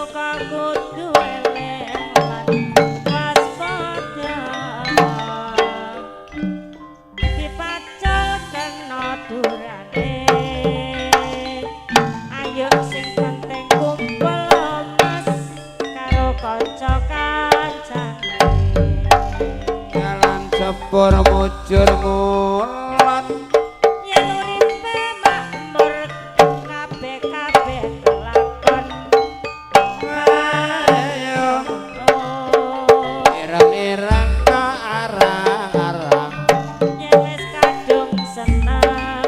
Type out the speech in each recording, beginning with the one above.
suka kudu eling lan waspada. Dipacul kena durane. Ayo sing penting kumpul mas karo kanca kancane. Jalan sepur mujur ngulon. Yen uripe makmur kabeh-kabeh kelakon. Ayo Oh, ireng-ireng ke arang-arang. Yen wis kadung seneng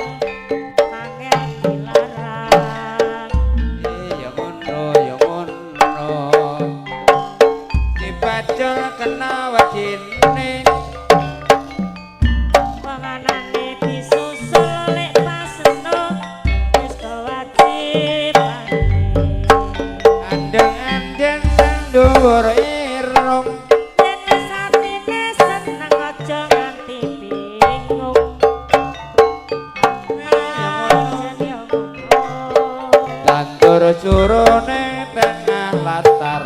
angel dilarang. Ya ngono, ya ngono. Dibacul kena wedine. Panganane disusul lek paseno wis kewajibane. Andeng-andeng nang dhuwur irung. Yen wis atine seneng aja nganti bingung. Ya ngono. Jen ya ngono. Tandur jurune tengah latar.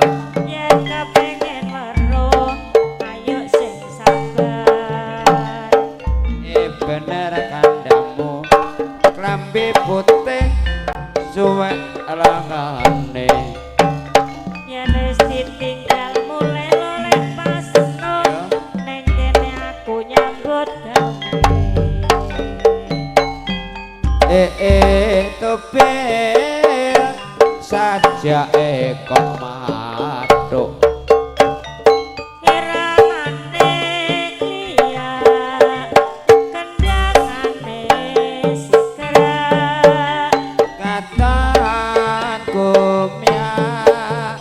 Yen kepengin weruh ayo sing sabar. Eh bener kandhamu. Klambi putih suwek lengane. Yen wis ditinggal mulih lek paseno ning kene aku nyambut gawe. Eh eh tobel sajake kok mathuk. Iramane kliyak kendangane sigrak. Katan kumyak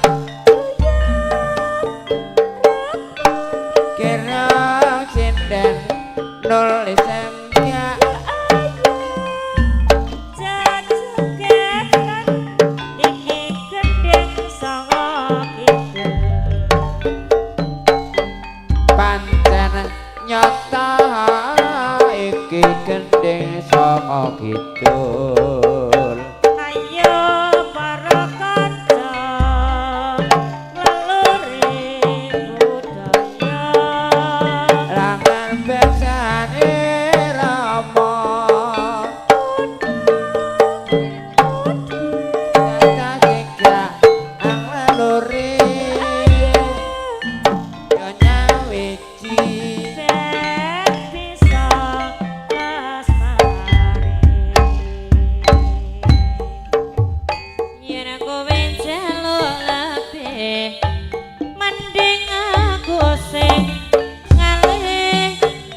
kira sinden nulis engkak. Jajugetan iki gendheng sanga kidul. Pancen nyata iki gendheng sanga kidul. Ayo para kanca ngleluri budaya. Langan bersane rama kata sigrak ang leluri yo nyawiji. Ben bisa lestari. Yen kowe njaluk lebih mending aku sing ngalih.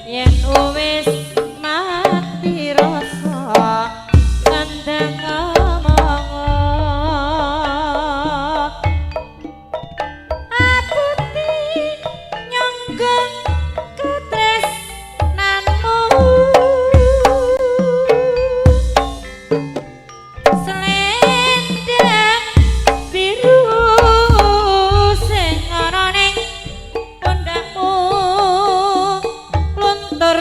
Yen wis mati rasa kandhang ngomong. Aputi nyonggeng katresnanmu. Selendang biru sing ana ning pundhakmu luntur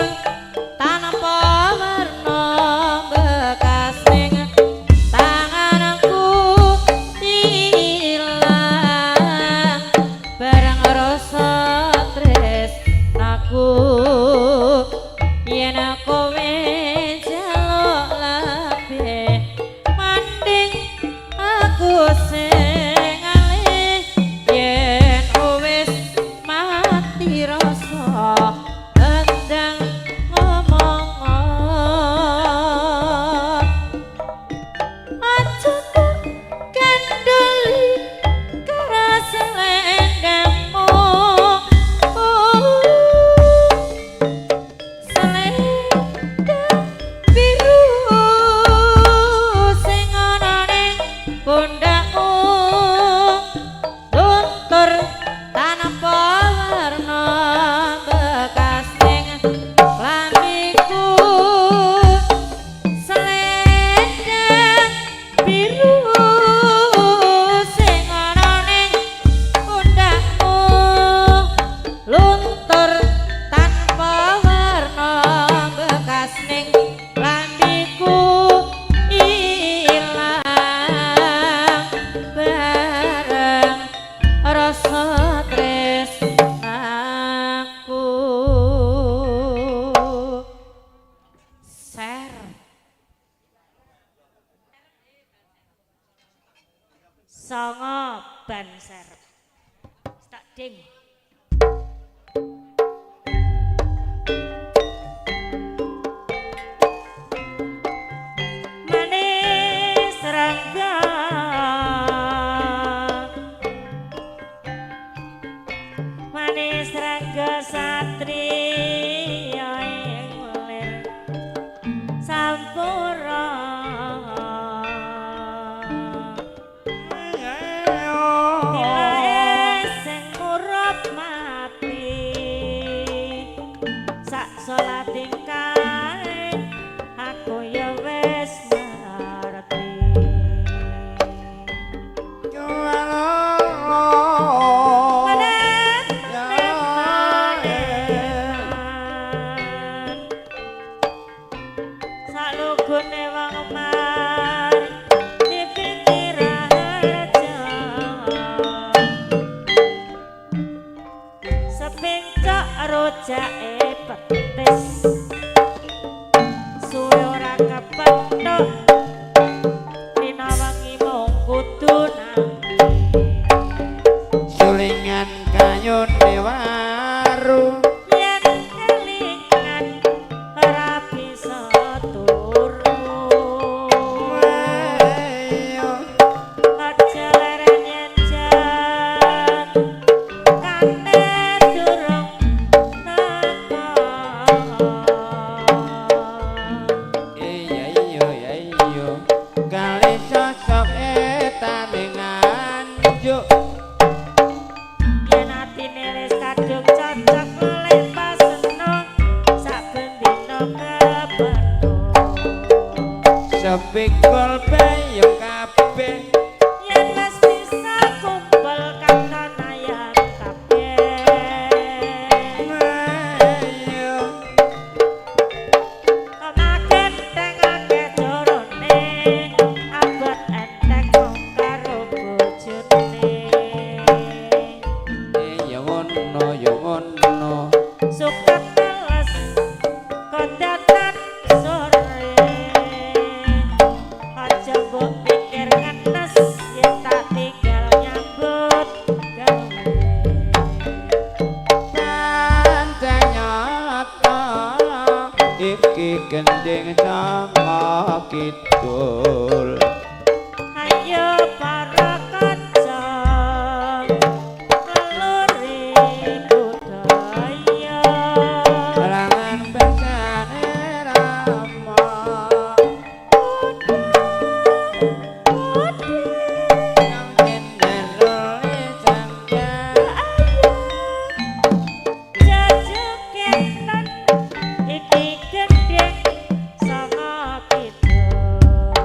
tanpa werna bekas ning tanganku ilang barang rasa tresnaku. Yen kowe njaluk lebih mending aku sing ngalih. Yen wis mati rasa endang ngomong. Aja kok kandheli karo selendangmu. Selendang biru sing ana ning pundhakmu. Songo ban serep. Tak ding. Manis rangga manis rangga satriya ing lir sampura. Tilae sing murup mati sak salat tingkae aku ya wis ngerti. Salugune wong mar dipikir aja sepingcok rojake petis suwe ora kepethuk dina wengi mung kudu nangis. Sulingan kayune waru yen kelingan ora bisa turu. Aja leren yen jan kane durung teko. Iya iya iya iya kali sosok etane nganjuk. Yen atine wis kadung cocok lek paseno saben dina kepethuk. Sepikul peyem kabeh Yen wis bisa kumpul katon ayam kabeh. Kemaken tengake jorone abot enteng mung karo bojone. Iya ngono ya ngono. Suket teles kodatan sore aja mbok pikir ngenes yen tak tinggal nyambut gawe. Pancen nyata iki gending sanga kidul. Ayo para kanca ngeluri budaya. Langan bersane rama yang jendelole sampeyan. Jajuketan iki gendheng sanga kidul.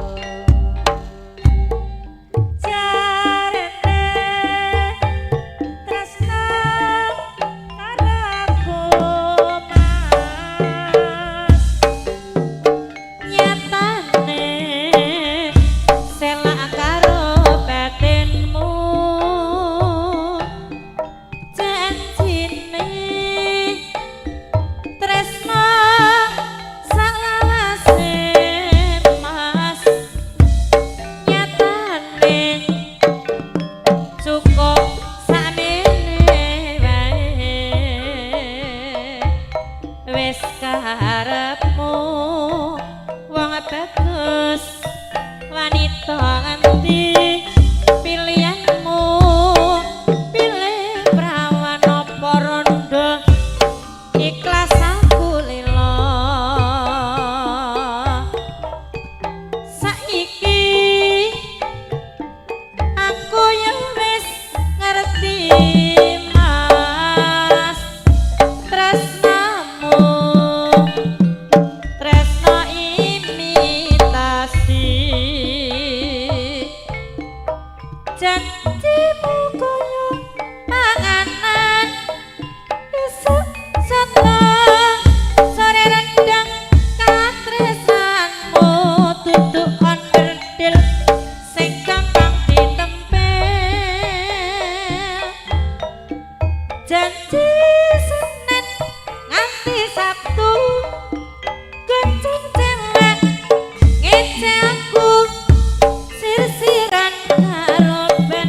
Jarene tresna karo aku Mas. Nyatane selak karo batinmu janjine tresna salawase Mas. Nyatane cukup sakmene wae wis karepmu wong bagus wanita nganti pilihanmu pilih prawan apa rondo ikhlas aku lila. Saiki aku ya wis ngerti Mas tresnamu tresna imitasi janjimu kaya panganan esuk soto sore rendang katresnanmu tutuk onderdil sing gampang ditempel. Janji Senin nganti Sabtu gonceng cewek ngece aku sir-siran karo ben.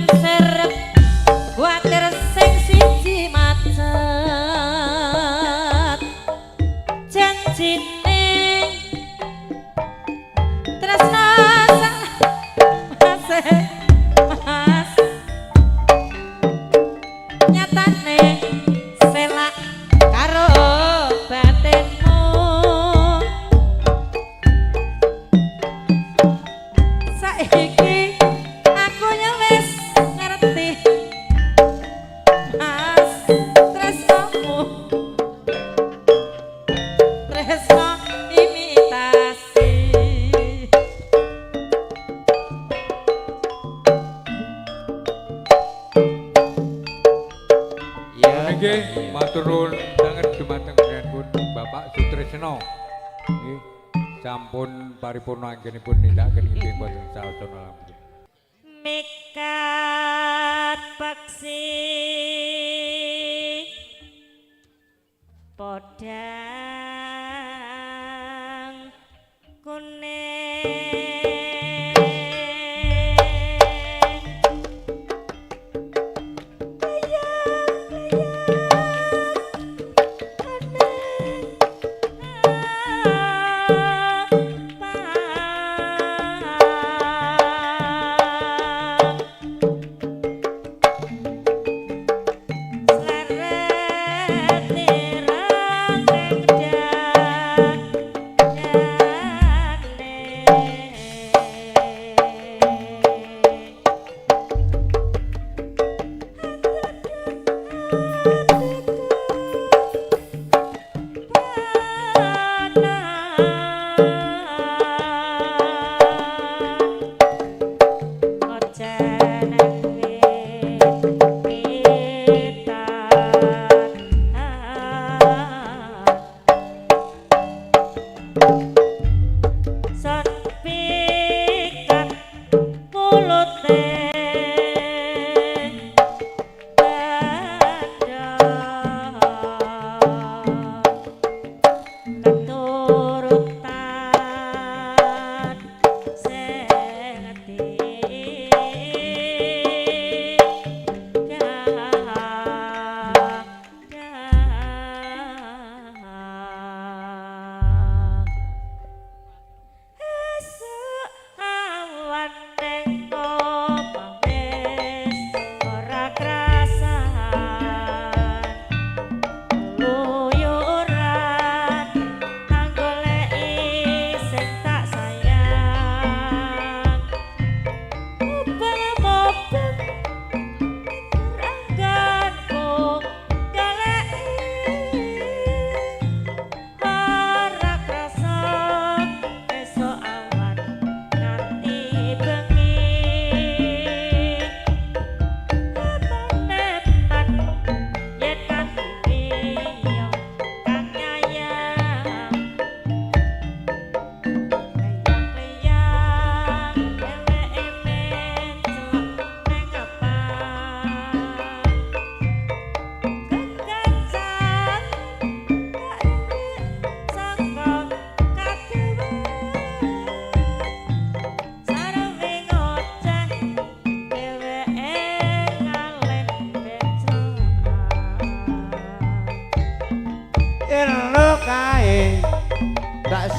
Nggih, matur nuwun sanget dumateng panjenenganipun Bapak Sutrisno. Nggih, sampun paripurna anggenipun nindakaken inggih wonten sasana lampung. Mikat paksi podang kuning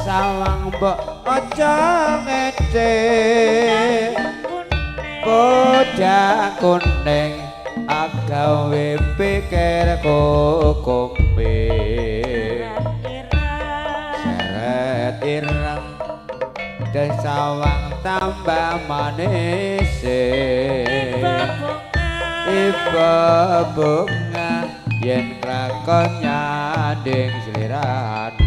Sawang mbok aja ngece podang kuning agawe pikirku kumbe seret ireng dan sawang tambah manis iba bunga yen klakon nyanding sliramu.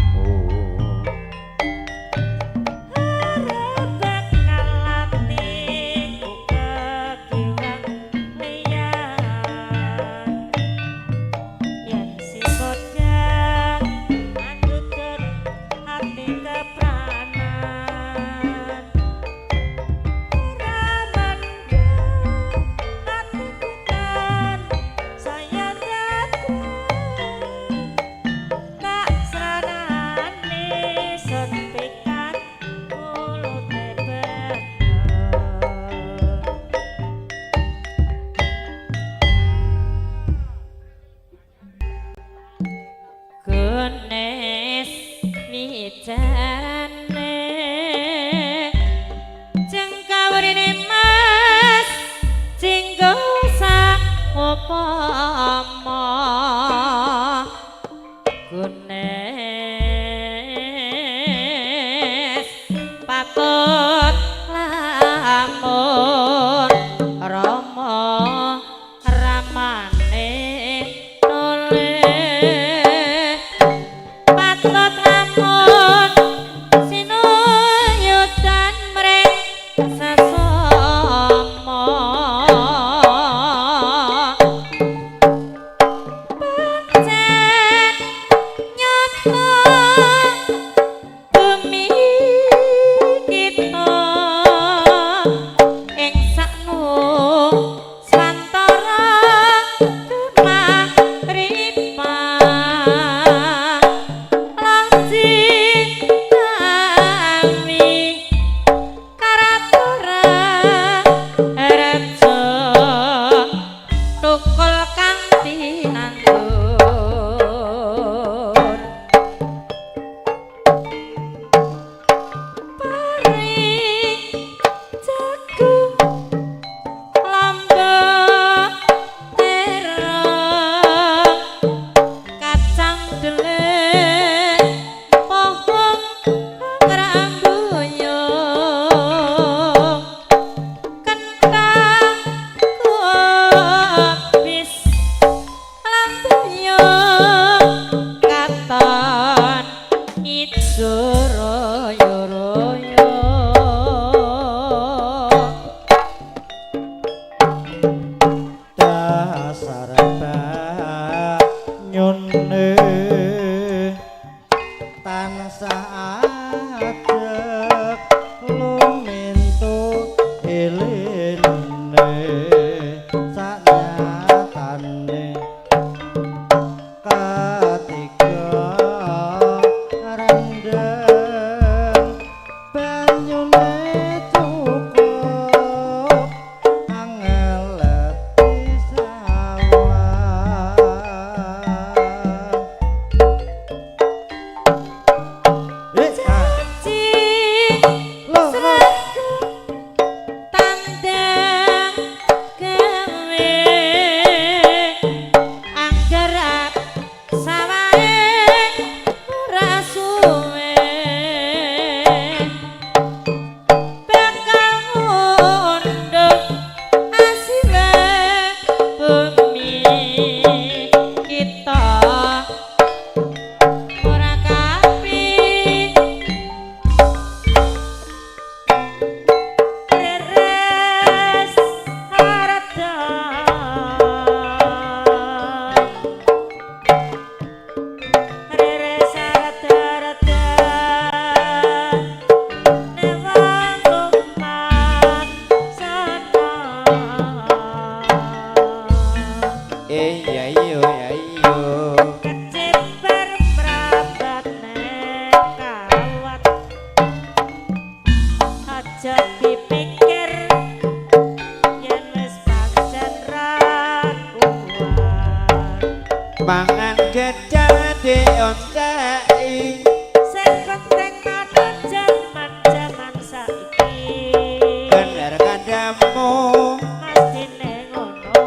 Saya tak serana. Iya iya iya iya. Keceper mrabat nek kawat. Aja dipikir yen wis pancen ra kuat. Mangan gedang dionceki. Sing penting manut jaman-jaman saiki. Bener kandhamu Mestine ngono.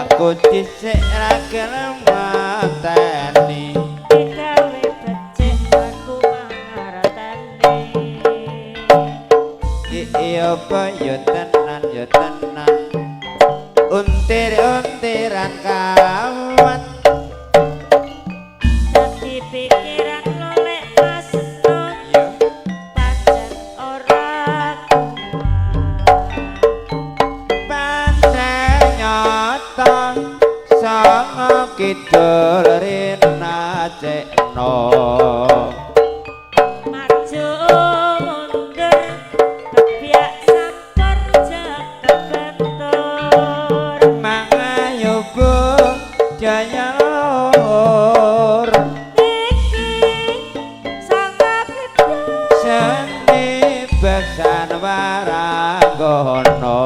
Aku dhisik ra gelem mateni. Digawe becik aku mangerteni. Iki apa ya tenan ya tenan. Untir-untiran kawat. Dadi pikiran lo lek Mas No Ya pancen ora kuat. pancen nyata sanga kidul rina cekno. Maju mundur kebyak sampur kebentur. Mangayo budaya luhur. Iki sanga kidul Seni beksan waranggono.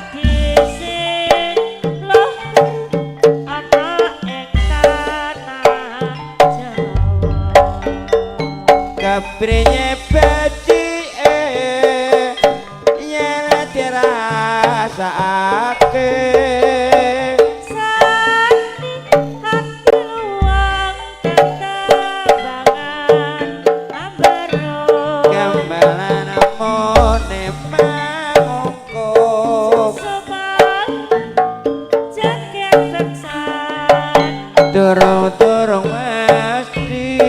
Tradisi luhur ana ing tanah Jawa. Kepriye becike yen dirasakake. Sani hati luang ketembangan ambaro. Gamelan mone mangungkup. Susupan jagat beksan. Durung-durung mesti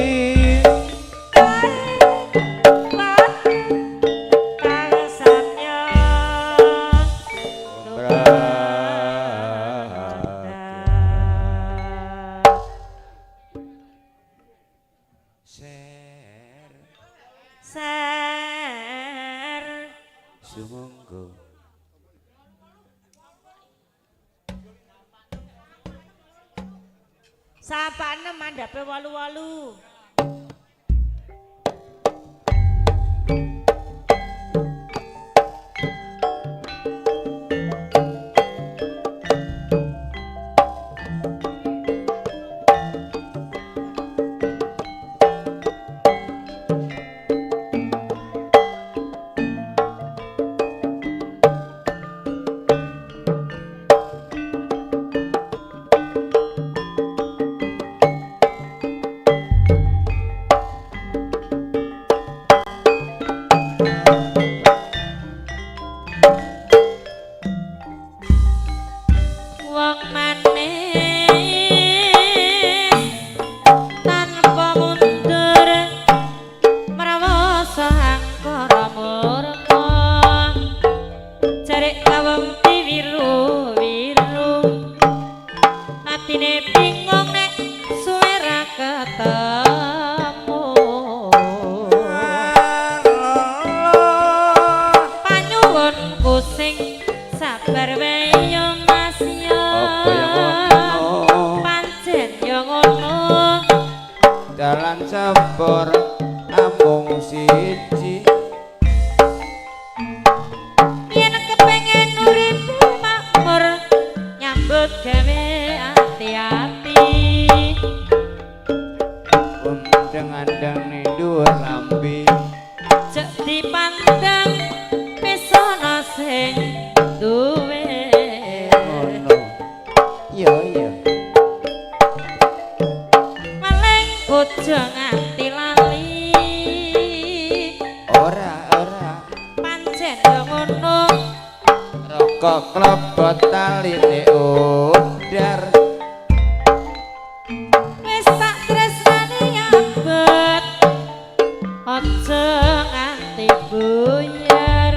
Kang samya Ser Ser sumangga. Sapane mandhape 88. Wong manis tanpa mundur mrawasa angkara murka. Jarik kawong diwiru-wiru atine bingung nek suwe ra ketemu. Panyuwunku sing sabar wae yo Mas yo. Apa ya ngono? Pancen yo ngono. Dalan sepur amung siji. Yen kepengen urip makmur nyambut gawe ati-ati. Undang-andang ning dhuwur lambe. Jek dipandang pesona sing duwe. Ngono. Iya iya. Maling bojo nganti lali. Ora ora. Pancen yo ngono. Rokok klebet taline udar. Wis tak tresnani abet aja nganti buyar.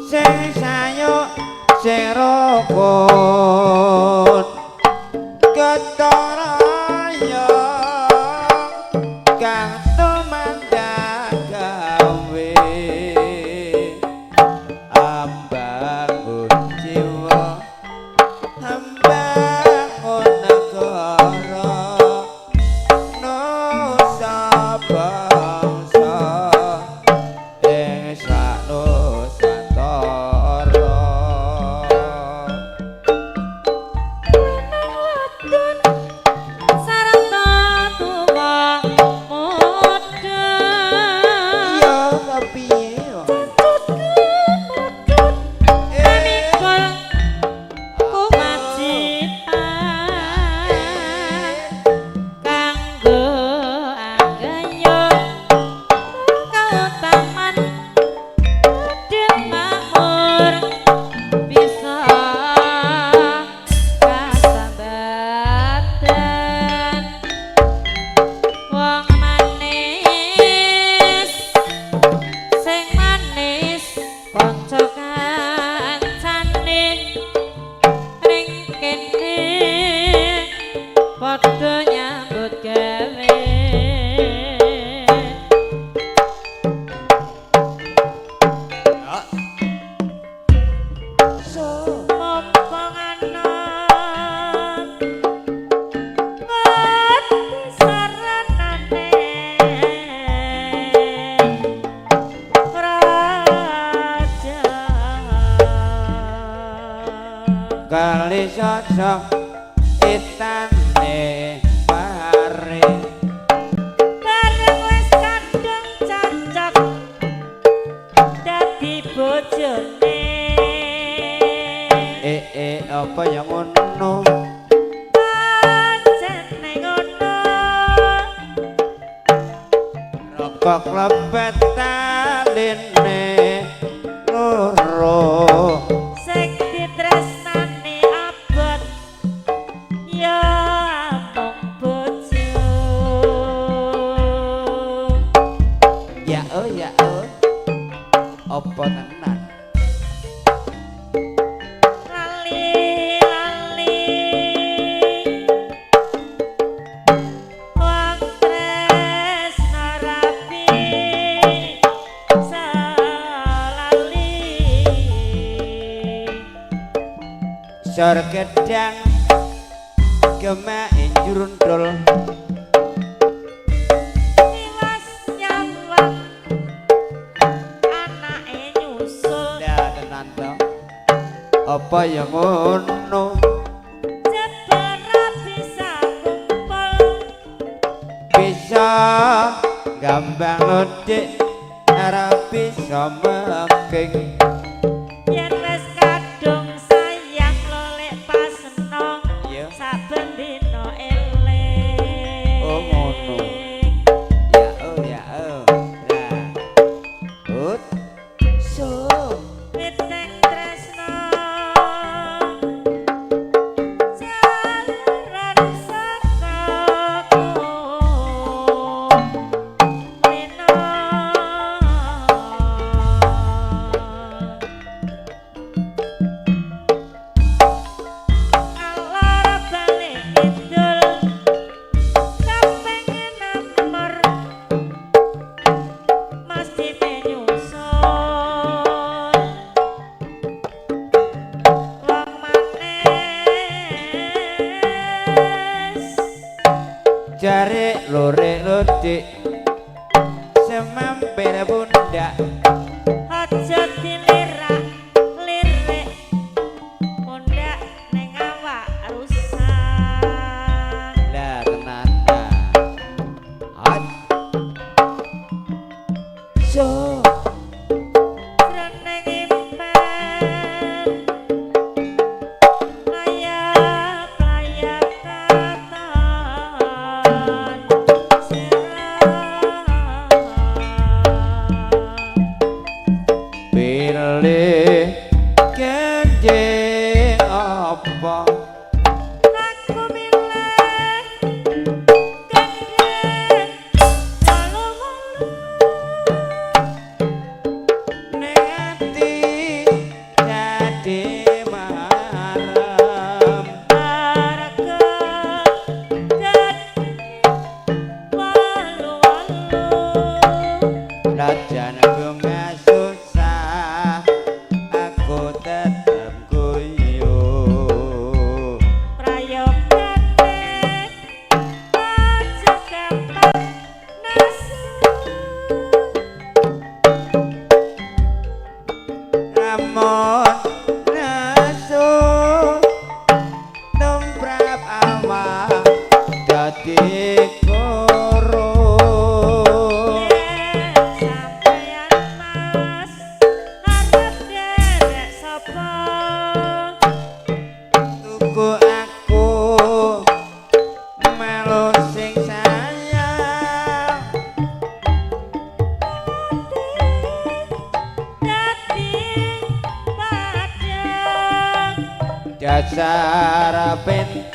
Sing sayuk sing rukun ketara ya kang tumandang gawe. Kepiye wong? Mikul kewajiban kanggo anggayo kautaman adil makmur bisa kasambatan wong manis sing manis kanca kancane ring kene padha nyambut gawe. So, Mumpung ana ngerti saranane raja. Kali sosok itane pare. Bareng wis kadung cocok dadi bojone. Eh eh apa yang ngono? Pancene ngono. Rokok klebet taline loro. Sing ditresnani abot ya amung bojo. Ya oh ya oh. Apa tenan? Lali lali wong tresna rapi salali. Sor gedang gemake jurundul. Tiwas nyawang anake nyusul. Lah tenan to. Apa yang ngono? Jebara bisa kumpul. Bisa gambang lodik ora bisa meking. Yen wis kadung sayang lolek paseno Iya. saben dina eling. Oh, ngono. Ya oh ya oh. Lah. Ut. So. Witing tresno jalaran saka kulino. Alor balik kidul kepengin amor masjid nyusul wong manis. Jare lore lodik semampir pundak. Aja dilirak lirik pundak ning awak rusak. Lah tenan ta. Hat. So. Jroning impen layap-layap katon sirah. Pilih gending apa? Aku milih gending wolu-wolu. Ning ati dadi marem. Marga dadi wolu-wolu. Najan bunga susah aku tetep guyu. Prayogane aja gampang nesu. Lamun nesu tumrap awak dadi koro. Yen sampeyan Dasar pinter.